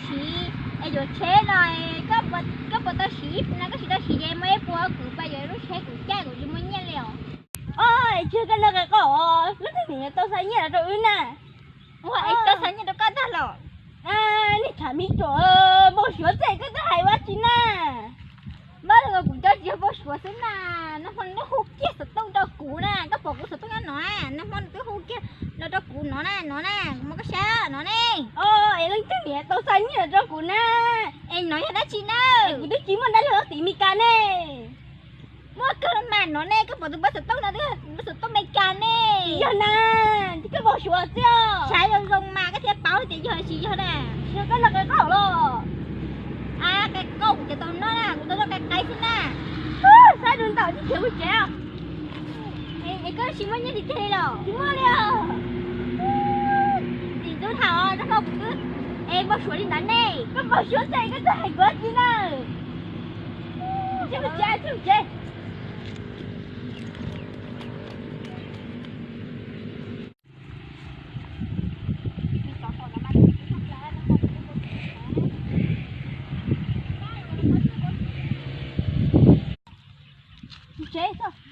Siv es yuav tsheb no, koj puas tau siv no? Koj tsis tau siv ces muaj ib puas kuv pab yuav lub tsheb kuv caij, kuv tsis muaj nyiaj li os. Os, es tsis yog koj nrog qe qaub, leej twg niam tau xa nyiaj los rau wb na? Ua es tau xa nyiaj rau koj ntag los? Nej tham me ntsis, npau suav xwb koj twb hais ua tsi na? Mas kuv cov tsis yog npau suav xwb na. Nag hmo nws twb hu kiag xov tooj rau kuv na, koj pom kuv xov tooj nyob no, nag hmo nws twb hu kiag los rau kuv no na, no na, kuv muab koj saib no ne. Os, es leej twg niam tau xa nyiaj los rau kuv na? Es no yog dab tsi na? Kuv twb tsis muaj dab laug tim Meskas ne. Muaj kawg mas no ne, koj pom tus npawb xov tooj no twb yog npawb xov tooj Meskas ne. Tsis yog na, koj npau suav xwb. Saib zoo zoo mas koj thiaj paub tias yog tsis yog na. Tsis yog koj nrog qe qaub los? A, qe qaub kuv tsis tau noj na, kuv tau noj qe qaib xwb na. Saib zoo ntaus tib khiav mus tsev. Es koj tsis muaj nyiaj tiag tiag li los? Tsis muaj li os. Tim ntxub tham os, nag hmo kuv twb, es npau suav li ntawd ne. Koj npau suav xwb koj twb hais kuv tsi na? Tsis mus tsev, tsis mus tsev. Mus tsev xwb.